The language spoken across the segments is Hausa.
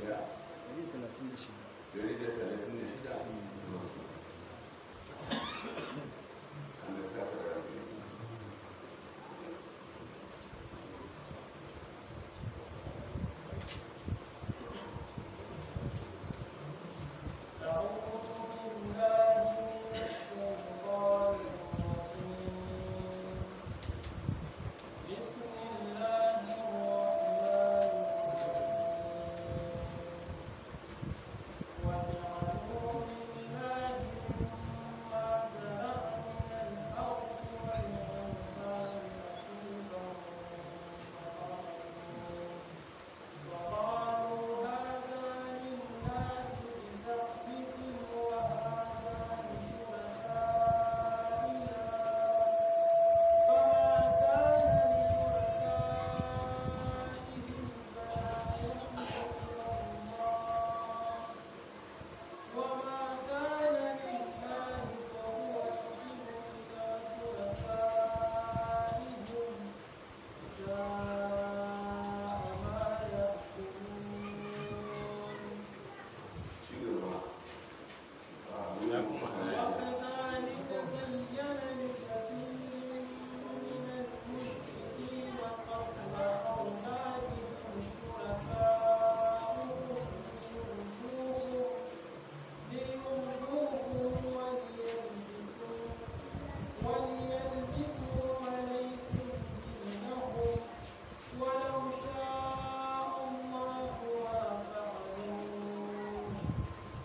Ya. 136. 136. Allah sa ka rabu. أعوذ بالله من الشيطان الرجيم. بسم الله الرحمن الرحيم. وجعلوا لله مما زرع من الأرض والأنعام نصيبا فقالوا هذا لله بزعمهم وهذا لشركائنا فما كان لشركائهم فلا يصل إلى الله وما كان لله فهو يصل إلى شركائهم ساء ما يحكمون. Ci gaba. وكذلك زين لكثير من المشركين قتل أولادهم شركاؤهم ليردوهم وليلبسوا عليكم دينهم ولو شاء الله ما فعلوه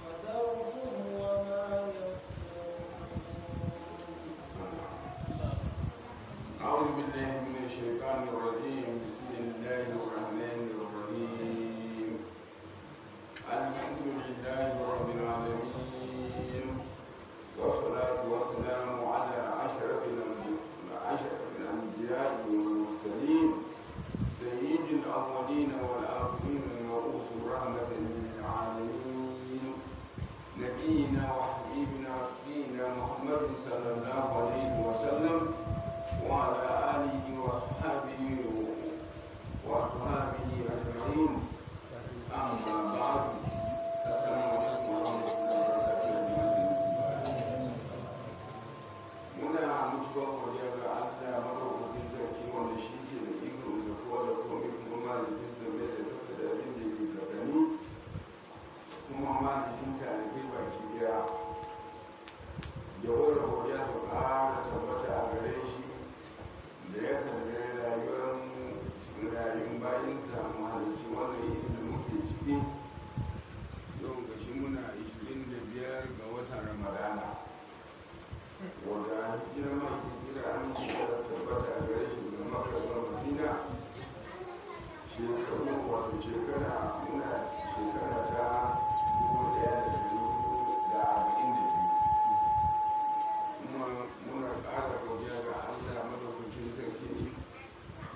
فذرهم وما يفترون. أعوذ بالله من الشيطان الرجيم. بسم الله الرحمن الرحيم. الحمد لله رب العالمين، والصلاة والسلام على أشرف الأنبياء والمرسلين، سيد الأولين والآخرين، المبعوث رحمة للعالمين، نبينا وحبيبنا وشفينا محمد صلى الله عليه وسلم، وعلى آله وأصحابه أجمعين. أما بعد، السلام عليكم ورحمة الله وبركاته يا جماعة المسلمين. Muna mutuwar godiya ga Allah madaukakin sarki, wanda shi ke da iko da kowa da komai, kuma malikin sammai da kasa da abin da ke tsakani, kuma malikin talibai baki daya. Yabo da godiya su ƙara tabbata a gare shi da ya kalli rayuwar mu cikin rayuwar bayinsa mu halarci wannan yini da muke ciki. Yau gashi muna 25 ga watan Ramadana, wanda hijirar ma'aikin jira an da tabbata a gare shi daga Makka zuwa Madina shekaru, wato shekara, muna shekara ta 1442. Kuma muna ƙara godiya ga Allah madaukakin sarki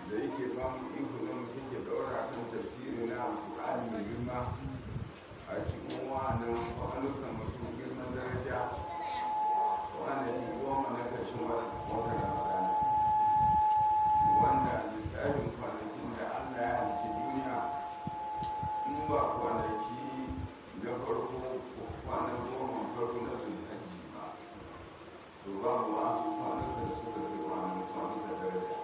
da yake ba mu iko na mu sake ɗaura kan tafsiri na Alƙur'ani mai girma a cikin wa'annan kwanuka masu girman daraja, kwanaki 10 na ƙarshen watan Ramadana, wanda a lissafin kwanakin da Allah ya halicci duniya, in ba kwanaki na farko, kwanan 10 farko na Zulhajji ba, to babu wasu kwanuka da suka kai kwanan kwanuka daraja.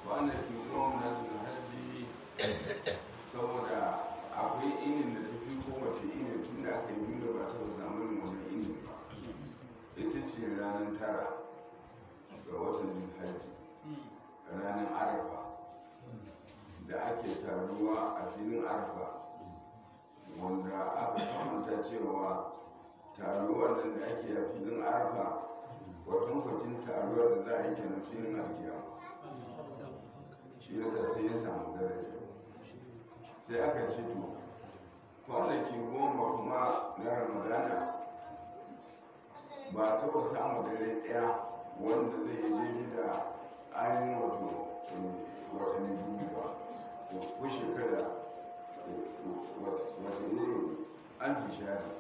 Kwanaki 10 na Zulhajji, saboda akwai inin da tafi kowace inin tun da aka yi duniya, ba ta samun wannan inin ba, ita ce ranar 9 ga watan Zulhajji, ranar Arafa, da ake taruwa a filin Arafa, wanda aka kamanta cewa taruwar nan da ake a filin Arafa kwatankwacin taruwar da za a yi kenan filin alkiyama. Shi yasa sai ya samu daraja. Sai aka ce to, kwanaki 10 kuma na Ramadana ba taɓa samun dare ɗaya wanda zai yi daidai da ainihin wato watanni 1000 ba, ko shekara, watanni an fi shari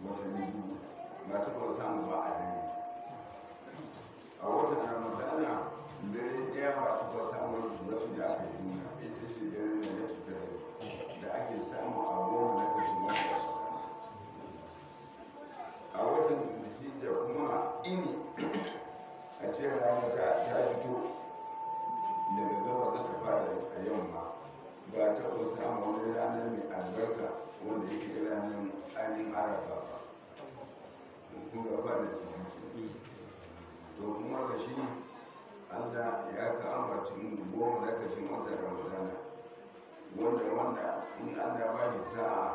watanni 1000, ba taɓa samu ba a dare a watan Ramadana, dare ɗaya ba taɓa samun wata da aka yi nuna ita ce dare da ya tuka da ake fito daga gaba za ta fara a yamma, ba ta taɓa samun wani ranar mai albarka wanda yake ranar ainihin Arafa ba. Kun ga kwanaki biyu. To kuma ga shi Allah ya kama cikin 10 na kashin watan Ramadana, wanda in Allah ba shi sa'a,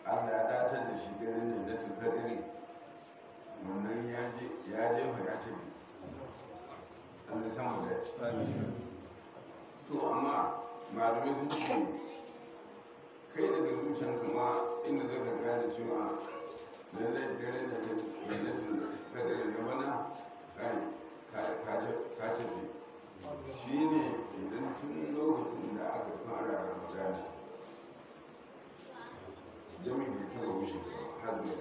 Allah ya datar da shi ganin ne na tukaririn wannan ya jefa ya tafi. Allah samu dace. To amma malamai sun ce kai daga zuciyanka ma inda zaka gane cewa lallai dare da lailatul qadr na bana kai ka tafi, shine idan tun lokacin da aka fara Ramadana jami bai taba wuce ba har da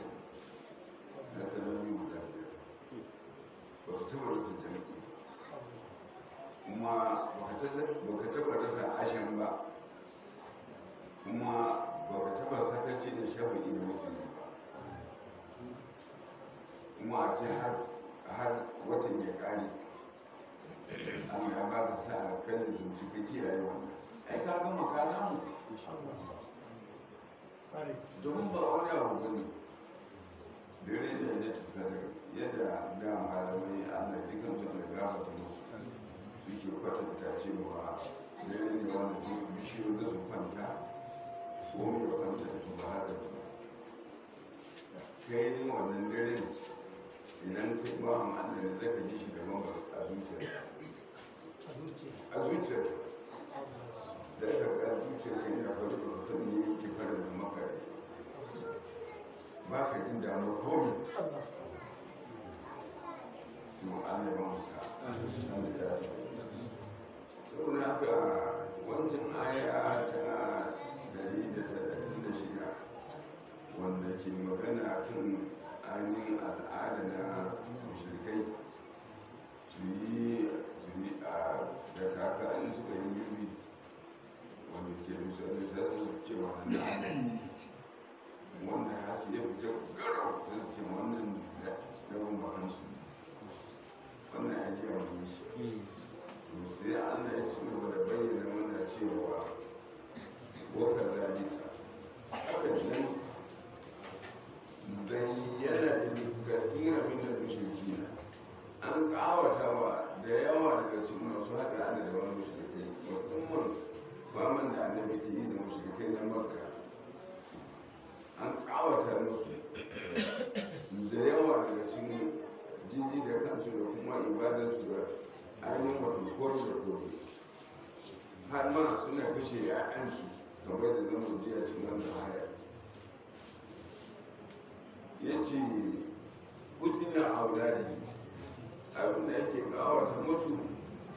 na sanarwi guda 5 ba ka taba rasa jami'i ba, kuma ba ka taba rasa ashen ba, kuma ba ka taba sakaci da shafa'i da mutane ba, kuma a ce har watan ya kare Allah ya baka sa'a kan da zuci ka kiyaye wannan, ai ka gama ka samu. Domin ba wani abu bane dare da ya tafi yadda da malamai Allah ya jikan su da gafarta musu suke kwatanta cewa dare ne wanda duk bishiyoyi da su kwanta ko mu ya kwanta, to ba haka ba. Kai ne wannan dare idan kai ba mu Allah ne zaka ji shi daban ba a zuciyarka. A zuciyarka zai ka ga zuciyarka yana faru ba ka san me yake fara da maka rai, ba ka jin damuwar komi. To Allah ya ba mu sa'a. Allah ya sa. Saboda haka wancan aya ta 136 wanda ke magana kan ainihin al'ada na mushrikai su yi a da kaka in suka yi girbi wanda ke misali sai su ce wannan wanda hasi ya fita garau sai su ce wannan da gumakansu wannan ajiya wani shi. To sai Allah ya ci gaba da bayyana mana cewa wa kazalika haka nan zayyana lil kathira min al-mushrikina, an kawata wa da yawa daga cikin masu haɗa Allah da wani mushrikai, musamman faman da annabi ke yi da mushrikai na Makka, an kawata musu da yawa daga cikin jiji da kansu da kuma ibadarsu da ainihin wato kori da kori, har ma suna kashe 'ya'yansu kamar da zan ji a cikin wannan aya. Ya ce kutina auladi, abin da yake kawata musu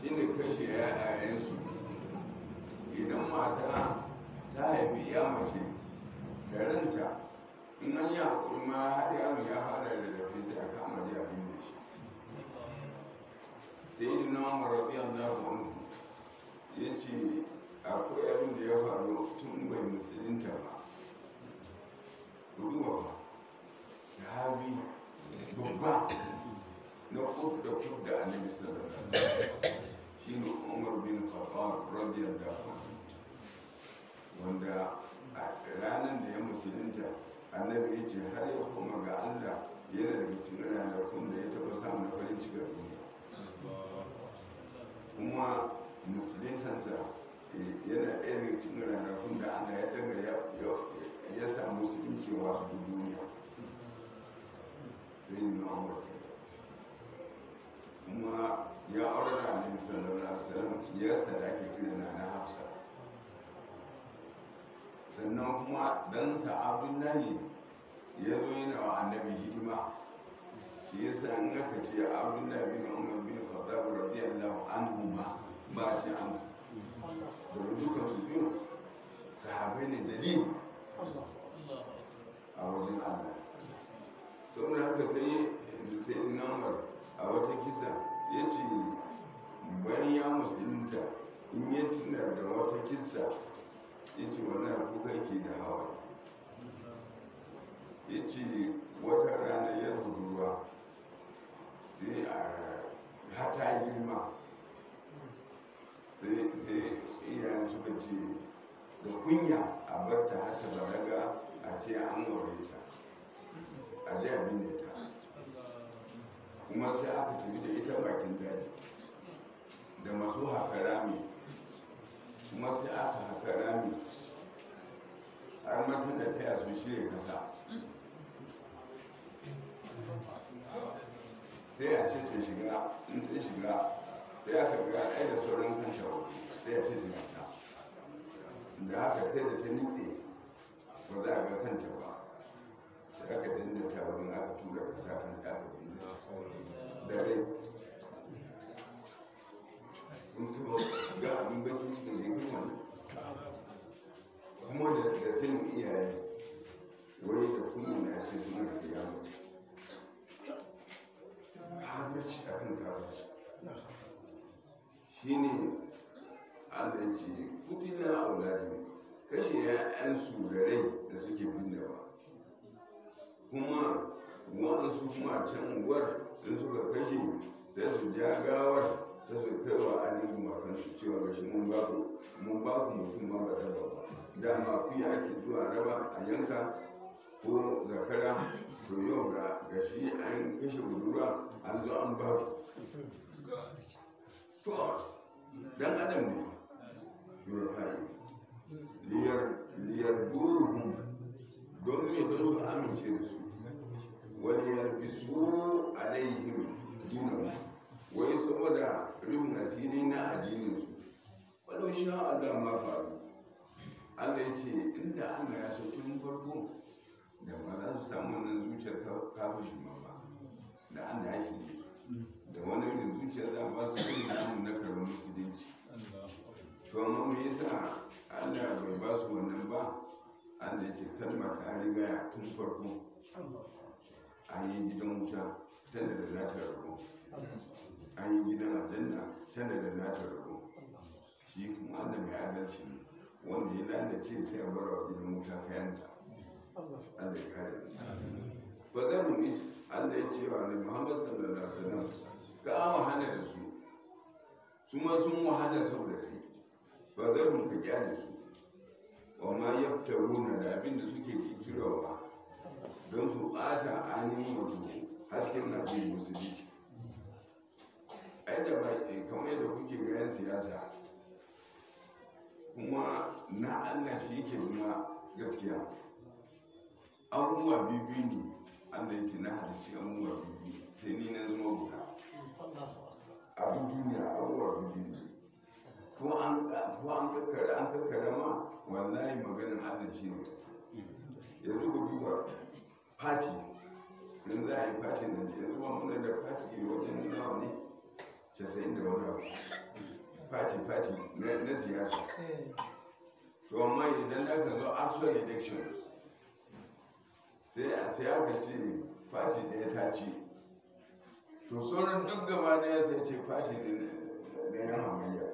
shine kashe 'ya'yansu. Idan mata ta haifi ya mace da ranta, in an yi haƙuri ma har yaro ya fara da rafi sai a kama ji abin da shi. Sai yi na Umar radiyallahu anhu ya ce akwai abin da ya faru tun bai musulunta ba. Ku duba fa, sahabi babba na kuf da kuf da annabi sallallahu alaihi wasallam shine Umar bin Khattab radiyallahu anhu, wanda a ranar da ya musulunta annabi ya ce har ya koma ga Allah yana daga cikin ranakun da ya taɓa samun farin ciki a duniya. Kuma musuluntansa yana ɗaya daga cikin ranakun da Allah ya daga ya sa musulunci wasu duniya. Sai na Umar kuma ya aure da annabi sallallahu alaihi wasallam iyarsa da ake kira na Hafsa. Sannan kuma ɗansa Abdullahi ya zo yana wa annabi hidima. Shi yasa in aka ce Abdullahi bin Umar bin Khattab radiyallahu anhuma ba ce an domin dukkan su biyu sahabai ne dalil a wajen Allah. Saboda haka sai Umar a wata kisa ya ce bayan ya musulunta in ya tuna da wata kisa ya ce wallahi kuka yake da hawaye. Ya ce wata rana ya budurwa sai a Har ta yi girma, sai iyayen suka ce da kunya a bar ta har ta balaga a ce an aure ta, a je a binne ta. Kuma sai aka tafi da ita bakin daji da masu haka rami. Kuma sai aka haka rami har matan da taya su shirya kasa, sai a ce ta shiga. In ta shiga, sai aka ga ai da sauran kanta waje, sai a ce ta fita. Da haka sai da ta nitse ba za a ga kanta ba, sai aka danna ta wurin, aka tura kasa kanta, aka binne da rai. Kun taba ga abin bakin cikin da ya kai wannan? Kuma da sanin iyaye, wani da kunya na ce suna da ya mace. Kafirci akan kafirci. Shine Allah ya ce kutila auladin, kashe ya'yansu da rai da suke binnewa. Kuma wa'ansu kuma a can unguwar, in suka kashe, sai su ja gawar, sai su kai wa ainihin gumakansu cewa gashi mun ba ku mutum ma ba dabba ba. Dama akuya ake zuwa raba a yanka ko zakara. To yau ga gashi an kashe budurwa, an zo an ba ku. To dan adam ne shuraka'i liyar duruhum. Don me? Don su amince da su. Wani yalbisu alaihim dinahum, wai saboda rufin asiri na addininsu. Walau sha Allah ma faru. Allah ya ce inda Allah ya so tun farko da ba za su samu wannan zuciyar kafin ma ba, da Allah ya shirye su da wani irin zuciya za a ba su irin namu na karon musulunci. To amma me yasa Allah bai ba su wannan ba? Allah ya ce kalma ta riga tun farko an yi gidan wuta tana da nata rabo, an yi gidan aljanna tana da nata rabo. Shi kuma Allah mai adalci ne, wanda ya lalace sai a bar wa gidan wuta kayanta. Allah ya kare mu. Ba za mu yi. Allah ya ce wa Annabi Muhammad sallallahu alaihi wasallam ka wahala da su, su ma sun wahala saboda kai. Ba za mu ka kyale su wa ma yaftaruna, da abin da suke kikirowa don su bata ainihin wato hasken addinin musulunci. Ai da ba kamar yadda kuke ga yan siyasa, kuma na Allah shi yake zama gaskiya. Abubuwa biyu ne Allah ya ce na halicci abubuwa biyu, sai ni na zama guda a duk duniya. Abubuwa biyu ne, ko an kakkara, an kakkara ma, wallahi maganin Allah shi ne gaskiya. Yanzu ku duba party, in za a yi party nan, yanzu ba muna da party wajen nawa ne, 90 da wani abu, party party na siyasa. To amma idan aka zo actual elections, sai aka ce party ɗaya ta ci, to sauran duk gaba ɗaya sai ce party ne na yan hamayya.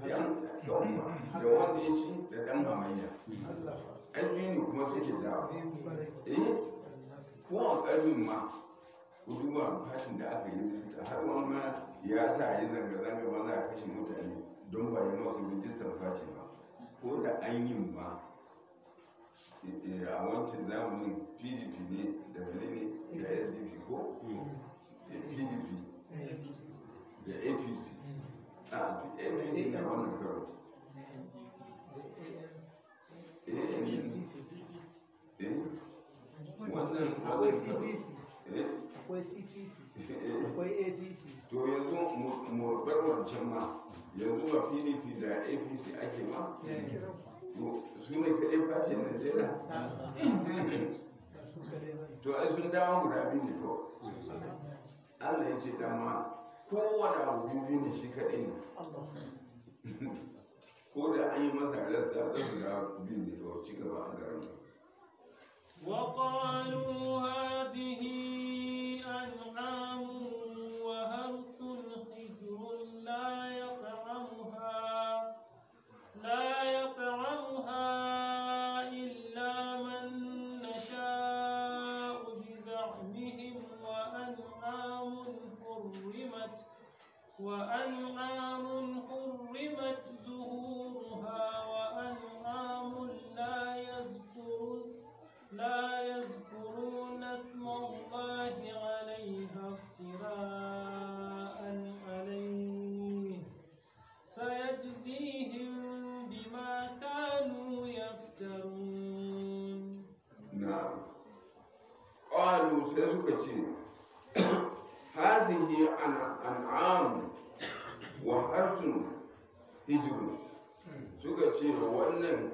Yan ɗan da wanda ya ci da ɗan hamayya ai biyu ne kuma suke da ko a ƙarfin ma. Ku duba partyn da aka yi rijista, har wani ma ya sa a yi zanga-zanga ma za a kashe mutane don ba yi masu rijistar party ba. Ko da an yi ma a wancan zamanin PDP ne da menene da SDP, ko PDP da APC, a APC na wannan karo ANC, wannan Akwai wannan karo CPC. Akwai CPC, akwai APC. To yanzu mu bar wancan ma. Yanzu ba PDP da APC ake ba? To su ne kaɗai party a Najeriya? Ba su kadai ba ne. To ai sun dawo guda biyu ne kawai. Allah ya ce dama kowane abu biyu ne, shi kaɗai ne. Ko da an yi masa rassa, za su dawo biyu ne kawai. Ci gaba an daren. وقالوا هذه أنعام وحرث حجر لا يطعمها إلا من نشاء بزعمهم وأنعام حرمت وأنعام حرمت ظهورها وأنعام لا يذكرون اسم الله عليها افتراء عليه سيجزيهم بما كانوا يفترون. نعم. قالوا سيسكتي هذه أنعام وحرث هجر. Suka ce wannan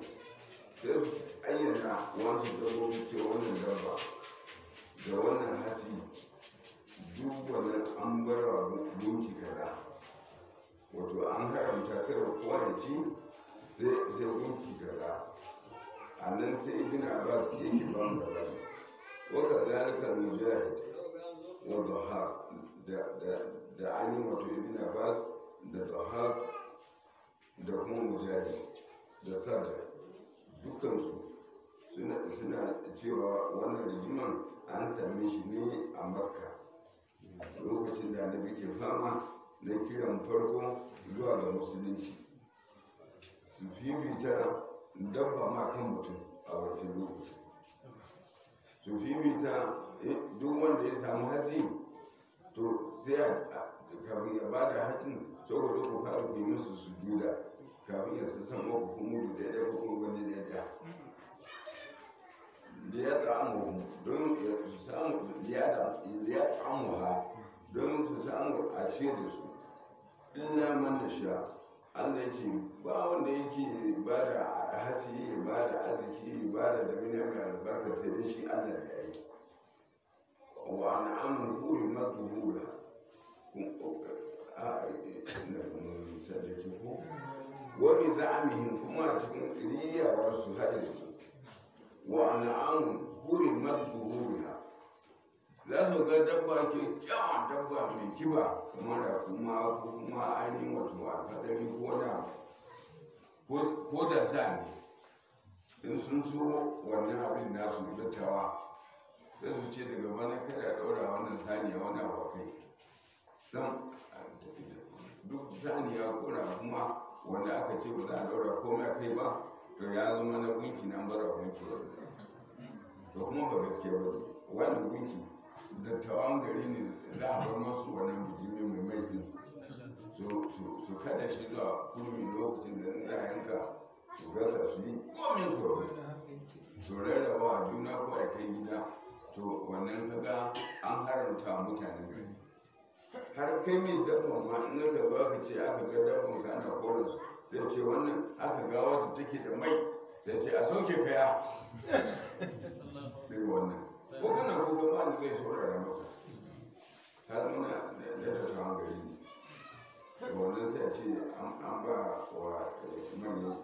sai su ayyana wasu dabbobi ce wannan dabba da wannan hatsi duk wannan an bar wa gunki kaza, wato an haramta kada kowa ya ci sai gunki kaza. A nan sai Ibn Abbas yake ba mu labari wa kazalika Mujahid wa Dhahak da ainihin wato Ibn Abbas da Dhahak da kuma Mujahid da Sada dukkansu suna cewa wannan rigiman an same shi ne a Makka lokacin da Annabi ke fama na kiran farko zuwa ga musulunci, su fifita dabba ma kan mutum a wancan lokaci, su fifita duk wanda ya samu hatsi to sai kafin ya bada hatsin sai ku zo ku fara ku yi musu sujuda kafin ya san muku ko mudu daidai ko kuma wani daidai. Liyat'amuhum don su samu liyat'amuha don su samu a ciyar da su. Illa man da sha Allah ya ce ba wanda yake ba da hatsi ya ba da arziki ya ba da dabina mai albarka sai dai shi Allah da ya yi. Wa an'amun hurimat zuhura wa bi za'amihim kuma a cikin riyawar su haɗe su. Wa an'amun hurimat zuhuriha za su ga dabba kyakkyawan dabba mai kiba kamar da kuma ko kuma ainihin wato alfadari ko da sa ne in sun so wannan abin nasu dattawa sai su ce daga bana kada a ɗaura wannan saniya wani abu kai sam duk saniya ko kuma wanda aka ce ba za a ɗaura komai a kai ba to ya zama na gunki nan bara gunki wanda to kuma ba gaskiya ba ne wani gunki dattawan gari ne za a bar masu wannan bijimi mai mai din su kada shi zuwa kurmi lokacin da za a yanka su gasa su yi komin su rarraba wa juna ko a kai gida. To wannan kaga an haramta mutanen gari har kai mai dabban ma in aka ba ka ce aka ga dabban ka ana korin su sai ce wannan aka ga wata take da mai sai ce a sauke kaya daga wannan ko kana ko ba da zai saurara maka ta nuna da dattawan gari ne. Da wannan sai a ce an ba wa manyan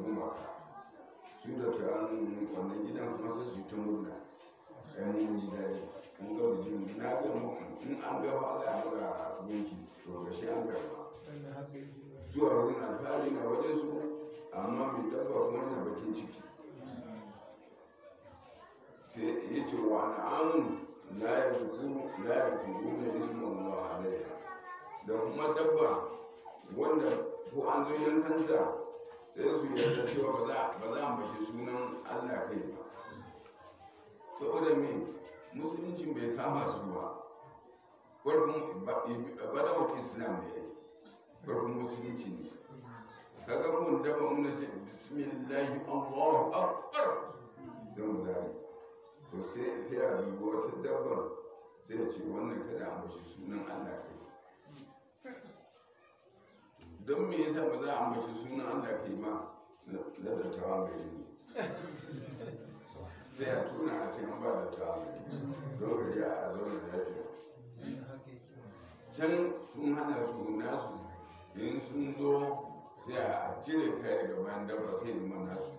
gumaka su dattawan wannan gidan kuma sai su yi ta murna ai mun ji daɗi mun ga bijin na ga muku in an ga ba za a ga gunki to ga shi an karba zuwa wurin alfahari na wajen su amma mai dabba kuma na bakin ciki. Sai ya ce wa an'amun la yadhkuruna isma Allah alaiha da kuma dabba wanda ko an zo yankansa sai su yarda cewa ba za a bashi sunan Allah kai ba saboda me musulunci bai kama su ba. Farkon badawar Islam ne ai farkon musulunci ne. Kaga kun dabba muna ce bismillahi Allahu akbar sai mu zari to sai a dubi wata dabban sai ce wannan kada a bashi sunan Allah kai. Don me yasa ba za a ambaci sunan Allah kai ma na dattawan gari ne sai a tuna a ce an ba dattawan gari don gari a zauna lafiya. Can sun hana su nasu in sun zo sai a cire kai daga bayan dabba sai zama nasu.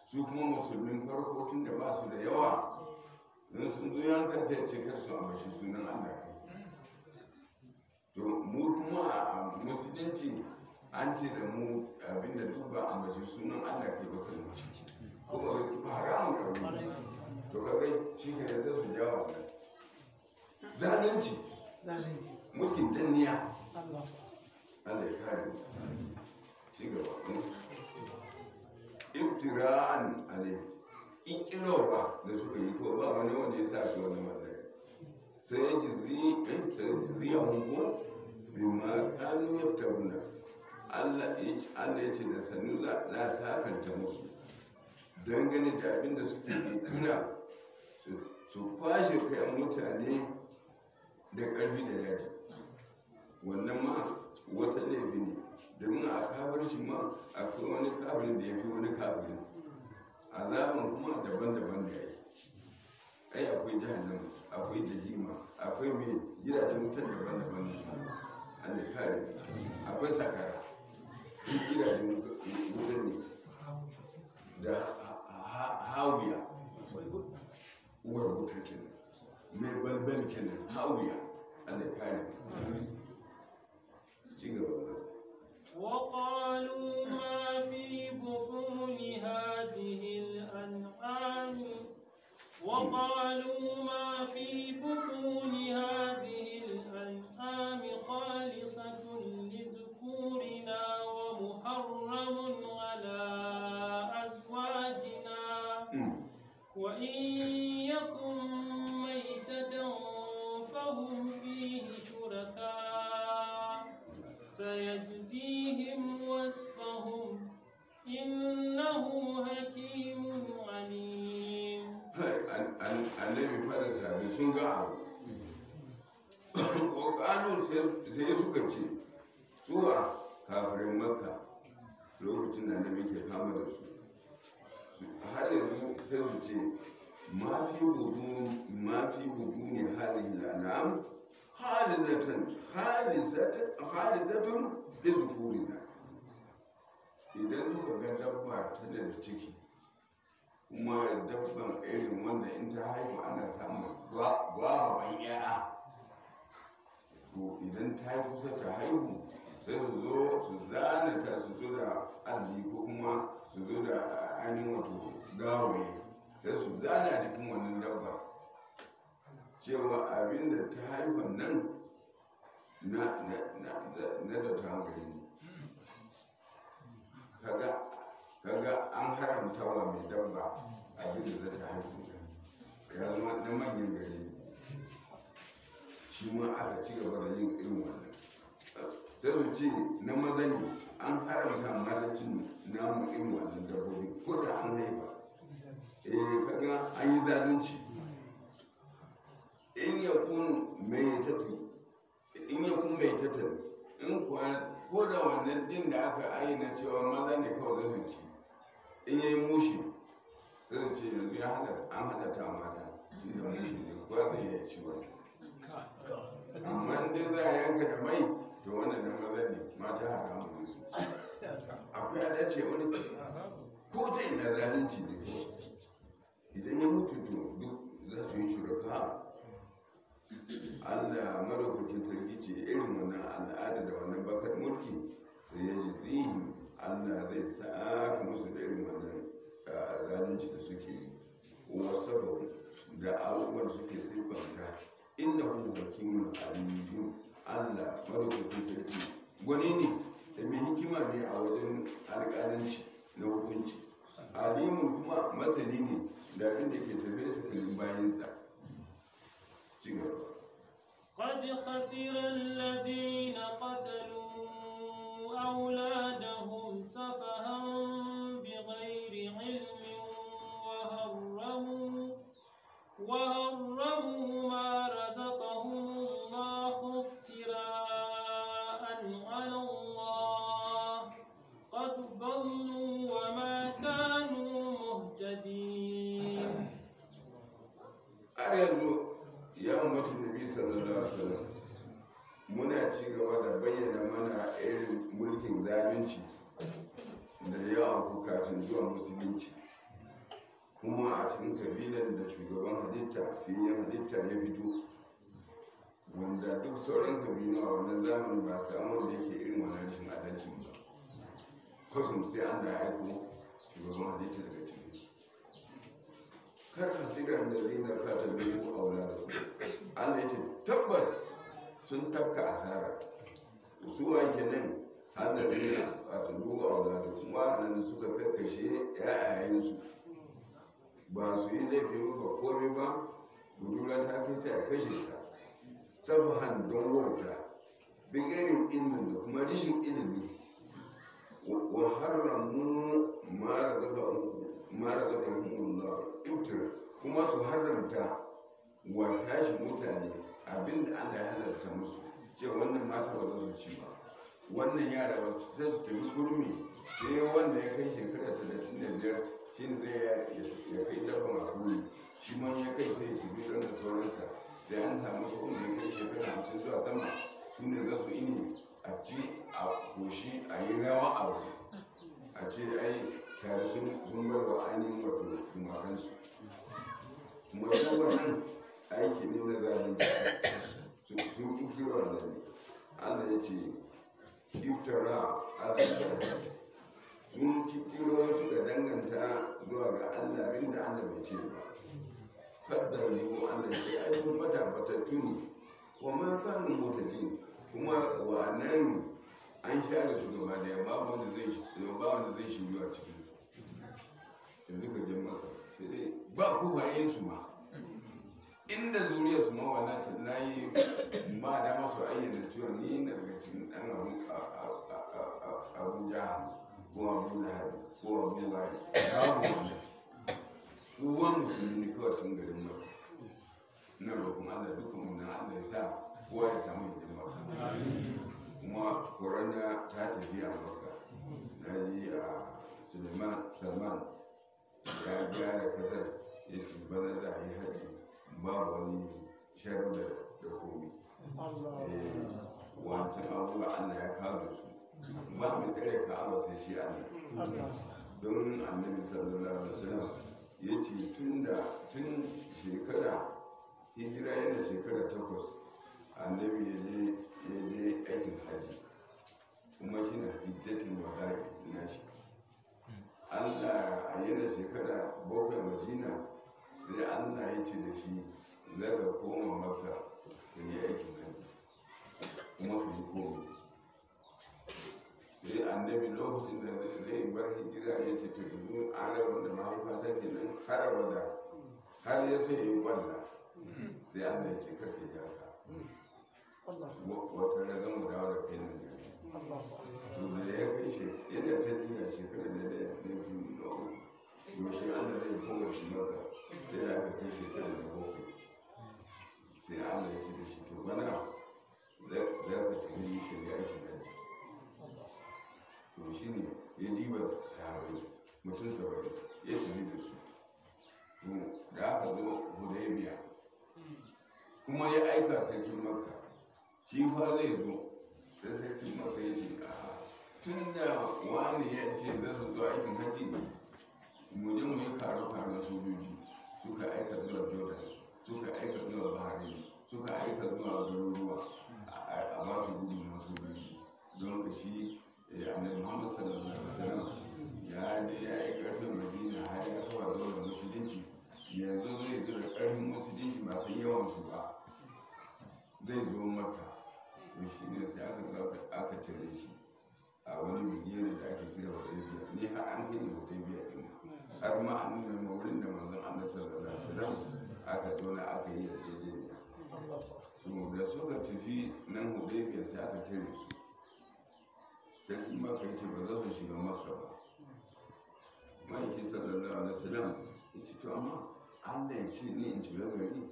Su kuma musulmin farko tun da ba su da yawa in sun zo yanka sai a ce kar su ambaci sunan Allah kai. To mu kuma a musulunci an ce da mu abinda duk ba ambaci sunan Allah kai ba kan mu ciki ko ba gaske ba haramun karbi to kaga shi ke sai su jawo zalunci. Mulkin danniya. Allah ya kare mu. Ci gaba. Iftira'an alai, ƙirƙirowa da suka yi, ko ba wani wanda ya sa su wani matsayi. Sai ya jizi ya hunko bima kanu yaftaruna. Allah ya ce da sannu za a sakanta musu dangane da abin da suke tuna su kwashe kayan mutane da ƙarfi da yaji. Wannan ma wata laifi ne, domin a kafirci ma akwai wani kafirin da ya fi wani kafirin, azaban kuma daban-daban da ya yi. Ai akwai jahannama, akwai jahima, akwai mai gidajen wutar daban-daban da su. Allah ya kare. Akwai sakara, duk gidajen wutar ne da hawiya, uwar wutar kenan, mai balbal kenan, hawiya. Allah ya kare. Ci gaba. وقالوا ما في بطون هذه الأنعام وقالوا ما في بطون هذه الأنعام خالصة لذكورنا ومحرم على أزواجنا وإن يكن ميتة فهم فيه شركاء سيجزيهم وصفهم إنه حكيم عليم. Annabi fada sahabi sun ga abu. Wakano sai suka ce, suwa kafirin Makka lokacin da annabi ke fama da su, har yanzu sai su ce ma fi budu ne hadhihi al'anam khalisatun li dhukurina. Idan suka ga dabba tana da ciki, kuma dabban irin wanda in ta haihu ana samun gwababan ya'a, to idan ta yi kusa ta haihu sai su zo su zana ta, su zo da alli ko kuma su zo da ainihin wato gawaye, sai su zana jikin wannan dabba cewa abinda ta haifan nan na da ta hankali ne. Kaga an haramta wa mai dabba abinda za ta haifu, ya zama na manyan gari. Shi ma aka ci gaba da yin irin wannan. Sai su ce na maza ne, an haramta mata cin namu irin wannan dabbobi ko da an haifa. Kaga an yi zalunci. In ya kun mai tatu, in ya kun mai tatan, in kuwa ko da wannan din da aka ayyana cewa maza ne kawai zai su ci, in yayi mushi sai su ce yanzu ya halatta, an halatta mata, tunda mushi ne kowa zai iya ci wannan. Amma in dai za a yanka da mai, to wannan na maza ne, mata haramun ne su ci. Akwai adalci wani ko ta ina zalunci ne kawai. Idan ya mutu to duk za su yi shuraka. Allah madaukakin sarki ce irin wannan al'ada da wannan bakar mulki sai ya ji zihin Allah zai saka musu da irin wannan zalunci da suke yi. Wasafa da abubuwan da suke siffanta, innahu hakimun alimun. Allah madaukakin sarki gwani ne da mai hikima ne a wajen alƙalanci na hukunci. Alimun kuma masani ne da abin da ke tafe su filin bayansa. Ci gaba. قد خسر الذين قتلوا أولادهم سفها بغير علم وهرموا ما رزقهم الله افتراء على الله قد ضلوا وما كانوا مهتدين. Har yanzu ya ummatu nabi sallallahu alaihi wasallam, muna ci gaba da bayyana mana irin mulkin zalunci da ya auku kafin zuwa musulunci, kuma a cikin kabilan da shugaban halitta fiye halitta ya fito, wanda duk sauran kabilu a wannan zamanin ba samu wanda yake irin wannan rashin adalcin ba. Kwasam sai an da aiko shugaban halitta daga cikin su. Kar hasiran da zai na fata biyu a wula da ku. Allah ya ce tabbas Sun tafka asara. Su wa kenan? Allazina qatalu auladahum, wa'annan suka kakkashe ƴaƴayensu, ba su yi laifi ba komai ba, budurwa ta kai sai a kashe ta, safahan, don wauta, bigirin ilmin, da kuma rashin ilimi. Wa haramu ma razaqahumullah iftira, kuma su haramta wa tashi mutane abinda Allah ya halarta musu, ce wannan mata ba za su ci ba, wannan yara ba, sai su tafi kurmi, sai wanda ya kai shekara 35 shi ne zai ya kai dabban a kurmi, shi ma ya kai sai ya tafi don da sauransa. Sai an samu su wanda ya kai shekara 50 zuwa sama, su ne za su ini a ci a koshi, a yi rawa a wuri, a ce ai tare sun bai wa ainihin wato gumakansu. Kuma duk wannan aiki ne na zalunci, sun ƙirƙiro wannan ne. Allah ya ce iftara Allah, sun ƙirƙiro suka danganta zuwa ga Allah abinda Allah bai ce ba. Faddar ne ko Allah ce ai sun bata, batattu ne. Wa ma kanu mutadin, kuma wa'annan an share su gaba daya, babu wanda zai ba wanda zai shiryu a cikin su. Yanzu ka je Maka, sai dai ba kufayen su ma inda zuriyar su ma wannan na yi ma da masu ayyana cewa ni na daga cikin ɗan Abu Jahal ko Abu Lahab ko Abu Waye, babu wannan. Uwan musulmi ne kawai sun garin Maka. Na roƙon Allah dukkan mu na Allah ya sa kowa ya samu yadda Maka. Kuma corona ta tafi a Maka. Na ji a Suleiman Salman ya gyara kasar, ya ce bana za a yi haji babu wani sharu da komi. Wancan abubuwa Allah ya kawo da su, ba mai tsare Ka'aba sai shi Allah. Don Annabi sallallahu alaihi wasallam ya ce tun da tun shekara hijira yana shekara 8, Annabi ya je aikin haji, kuma shi na hijjatul wada'i nashi. Allah a yana shekara 7 Madina, sai Allah ya ce da shi za ka koma Maka ka yi aikin haji kuma ka yi komai. Sai Annabi lokacin da zai bar hijira ya ce to yanzu an raba da mahaifata kenan har abada, har ya so ya yi kwalla, sai Allah ya ce karka yi haka, wata ran zan mu dawo da kai nan gari. To da ya kai shi yana ta jira shekara na daya, na biyu, na uku, yaushe Allah zai koma shi Maka? Sai da aka kai shekara na 7, sai Allah ya ce da shi to bana za ka tafi ka yi aikin haji. To shi ne ya diba sahabai mutum 70 ya tafi da su. To da aka zo Hudaybiya, kuma ya aika sarkin Makka shi fa zai zo, sai sarkin Makka ya ce a tun da wani ya ce za su zo aikin haji, mu je mu yi karo-karon sojoji. Suka aika zuwa Jordan, suka aika zuwa Bahrain, suka aika zuwa garuruwa a ba su gudunman sojoji, don ka shi Annabi Muhammad sallallahu alaihi wasallam ya je ya yi karfin Madina har ya kawo daular musulunci, yanzu zai zo da karfin musulunci ba san yawan su ba, zai zo Maka. To shi ne sai aka zo aka tare shi a wani bigire da ake kira Hudaybiya. Ni har an kai ni Hudaybiya din, har ma an nuna ma wurin da manzon Allah sallallahu alaihi wasallam aka zauna aka yi yarjejeniya. To da suka tafi nan Hudaybiya, sai aka tare su. Sarkin Maka ya ce ba za su shiga Maka ba. Ma'aikin sallallahu alaihi wasallam ya ce to amma Allah ya ce ni in shiga gari,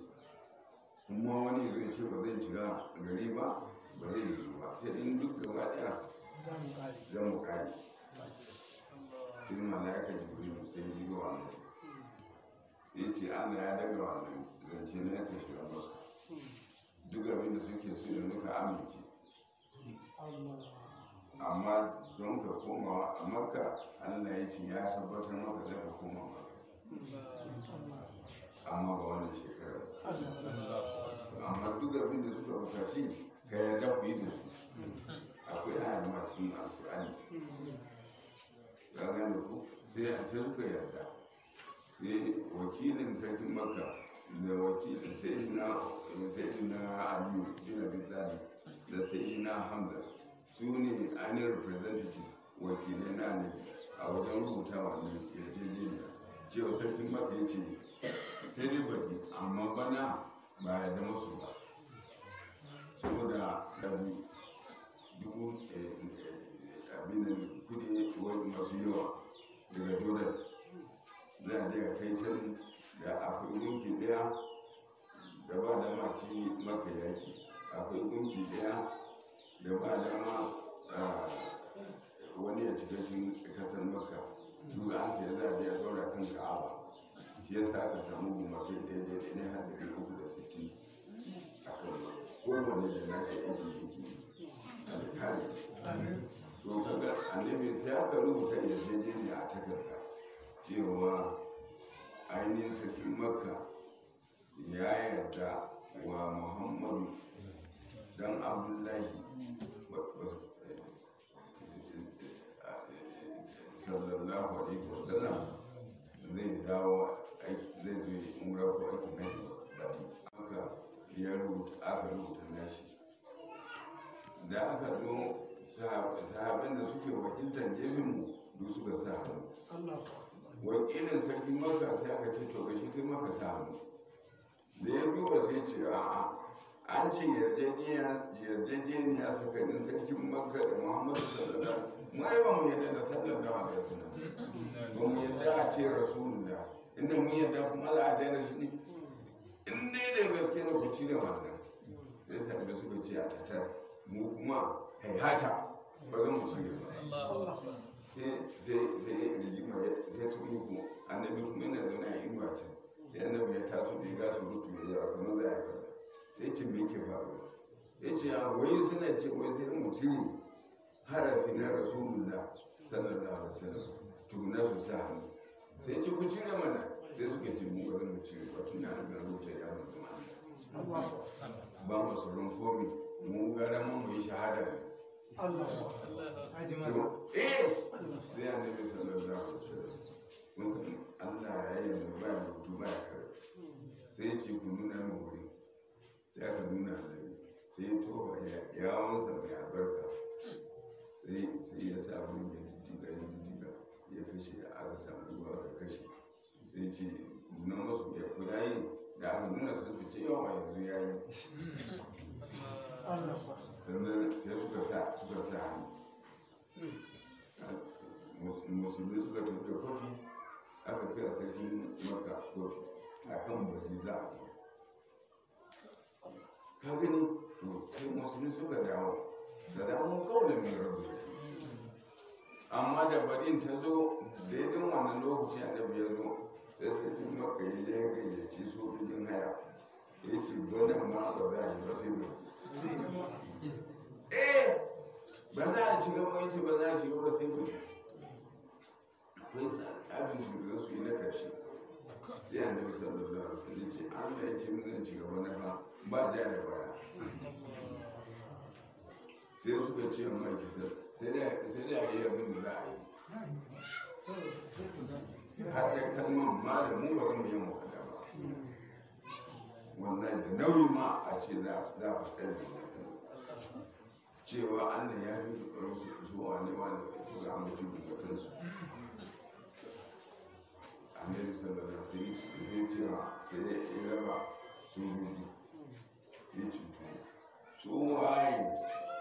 kuma wani zai ce ba zai shiga gari ba, ba zai yi ba, sai in duk gaba daya zan mu kare. Sai mala'ika Jibrilu sai ya jigo wannan, ya ce Allah ya daga wannan zance na ka shiga Maka, duk abin da suke so yanzu ka amince, amma don ka koma a Makka, Allah ya ce ya tabbatar maka zai ka koma Makka, amma ba wannan shekarar ba. Amma duk abin da suka bukaci ka yarda ku yi da su. Akwai ayar ma cikin Alkur'ani, ka gane ku. Sai suka yarda, sai wakilin sarkin Makka Da wakilin Sayyidina Aliyu bin Abi Talib da Sayyidina Hamza su ne ainihin representative, wakilai na Annabi a wajen rubuta wannan yarjejeniya, cewa sarkin Maka ya ce sai dai baki, amma bana ba ya da masu ba, saboda ɗabi dubu abin da kudi wani masu yawa daga Jordan za a je a kai can, da akwai gunki ɗaya da ba dama ci maka yaki, akwai gunki ɗaya da ba dama wani ya shiga cikin kasar Makka. Duk an sai za a je a ɗaura kan Ka'aba. Shi yasa aka samu gumakai ɗaya ɗaya ɗaya har 360 a kan kowane da nashi aiki yake alkali. To kaga Annabi sai aka rubuta yarjejeniya a takarda cewa ainihin sarkin Makka ya yarda wa Muhammadu dan Abdullahi sallallahu alaihi wasallam zai dawo aiki, zai zo yi umra ko aikin hajji baɗi. Aka ya rubuta, aka rubuta nashi. Da aka zo, sahaban da suke wakiltar gefenmu duk suka sa hannu. Allah. Wakilin sarkin Maka sai aka ce, "To gashi, kai maka sa hannu." Da ya duba sai ce, "A'a, an ce yarjejeniya tsakanin sarkin Makka da Muhammadu sallallahu alaihi wasallam. Mu ai ba mu yarda da sallallahu alaihi wasallam, ba mu yarda a ce rasulullah. Inda mun yarda kuma za a daina shi ne? In dai da gaske ne, ku cire wannan." Sai sahabbai suka ce a tatar, mu kuma haihata, ba zan mu cire ba. Allah. Sai rigima sai su muku. Annabi kuma yana zaune a inuwa can. Sai Annabi ya taso, da ya ga surutu ya yawa kamar za a yi fada, sai ce, "Me yake faruwa?" Ya ce, "A wai suna ce wai sai mu cire harafi na rasulullah sallallahu alaihi wasallam tukuna su sa hannu." Sai ce, "Ku cire mana." Sai suka ce, "Mu ba zan mu cire ba, tun da an rubuta ya manzo Allah. ba mu tsoron komi, mu gara mu yi shahada ne." Allah. Haji. To, eh, sai Annabi sallallahu alaihi wasallam, kun san Allah ya yi yanzu ba rubutu ba ya karatu, sai ya ce, "Ku nuna min wuri." Sai aka nuna Annabi, sai ya tofa yawonsa mai albarka, sai ya sa wurin ya jijjiga, ya jijjiga, ya kashe. Aka samu ruwa aka kashe. Sai ce, "Nuna masu ya ku yayi." Da aka nuna, sun fice yawa, yanzu yayi. Allah. Sannan sai suka sa hannu. Musulmi suka tafi da kofi, aka kira sarkin Maka kofi a kan baji za a zo. Ka gani? To sai musulmi suka dawo da dawo kawai mai rabu. Amma da baɗin ta zo daidai wannan lokaci Annabi ya zo, sai sarkin Maka ya je ya gayyaci sojojin haya, ya ce banan ma ba za a yi ba sai bai. Eh, ba za a ci gaba, yace ba za a ci gaba sai bai. Akwai tsabin su da su yi na karshe. Sai Annabi sallallahu alaihi wasallam ya ce, "Allah ya ce mun zan ci gaba na fa ba ja da baya." Sai suka ce wa ma'aikatar, sai da yi abin da za a yi har da kalmar ma da mu ba mu yi mu kada ba. Wannan da nauyi ma a ce za a fitar da mutum cewa Allah ya fi su wani wani suka ambaci bukatunsu. Annabi sallallahu alaihi wasallam sai cewa, sai ya raba sojoji, ya ce, "To su waye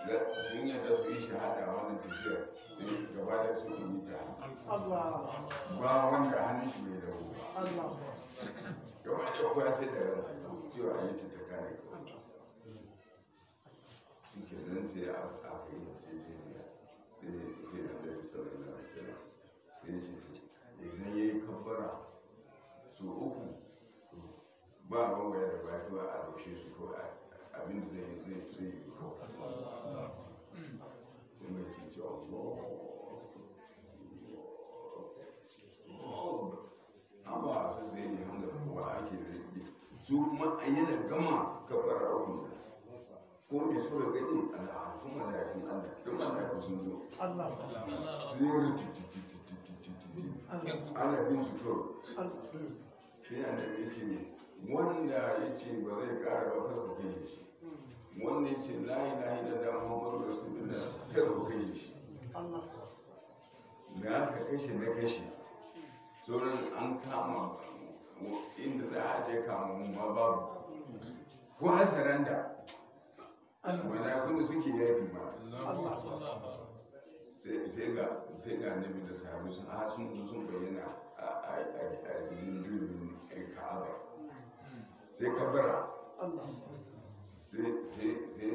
sun yadda su yi shahada wannan tafiyar?" Sai gaba da su yi ta Allah. ba wanda hannun shi bai dawo ba. Allah. Gaba da kowa sai da ransa cewa a yi ta ta kare kawai. Shi ke nan sai aka yi yarjejeniya. Sai Annabi sallallahu alaihi wasallam sai ya ce, to idan ya yi kabbara su uku, to ba bangare da baya, kawai a doshe su kawai, abin da zai yi kawai. Sai mai ke cewa Allah an ba su, sai ne hamda kowa ake rage su kuma yana gama kabbara uku nan, ko me suka gani, Allah kuma mala'ikun Allah, don mala'iku sun zo. Allah. Sai tititititititi ana bin su kawai. Allah. Sai Annabi ya ce Wanda ya ce ba zai kara ba, kar ku kashe shi. Wanda ya ce la ilaha illallah Muhammadu Rasulullah, kar ku kashe shi. Da aka kashe na kashe sauran, an kama inda za a je kama mu ma babu ko hasaran da mala'ikun da suke yafi ma. Sai ga annabi da sahabi sun har sun zo sun bayyana a gindin Ka'aba, sai kabara. Sai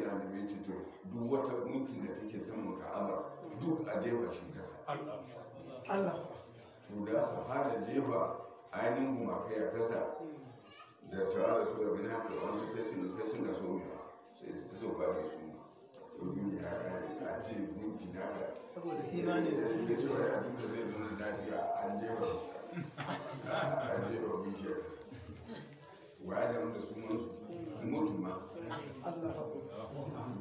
annabi ya ce, to duk wata gunkin da take saman Ka'aba duk a jefa shi kasa. To da su fara jefa ainihin gumakai a kasa da tawa da suka gani haka, wani sai suna somewa, sai su so ba da su to duniya ya kare a ce gunki naka. Saboda imani da su. Da cewa ya duka zai zama lafiya, an jefa gunki a kasa, wa ya damu da sunan su mutu ma.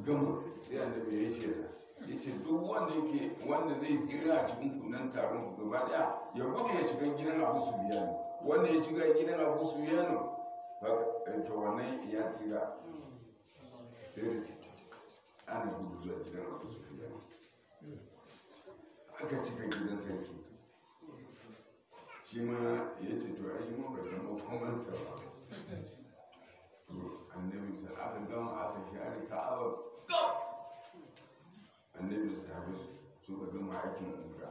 Gama sai annabi ya yi shaida, ya ce duk wanda yake wanda zai tsira a cikin kunan taron ku gaba daya ya gudu ya shiga gidan Abu Sufyan. Wanda ya shiga gidan Abu Sufyan to wannan ya tsira. Sai da ana gudu zuwa gidan Abu Sufyan, aka cika gidan sarki. Shi ma ya ce to ai shi ma bai san makomansa ba. To annabi sai aka gama aka share Ka'aba gab, annabi da sahabi suka gama aikin umra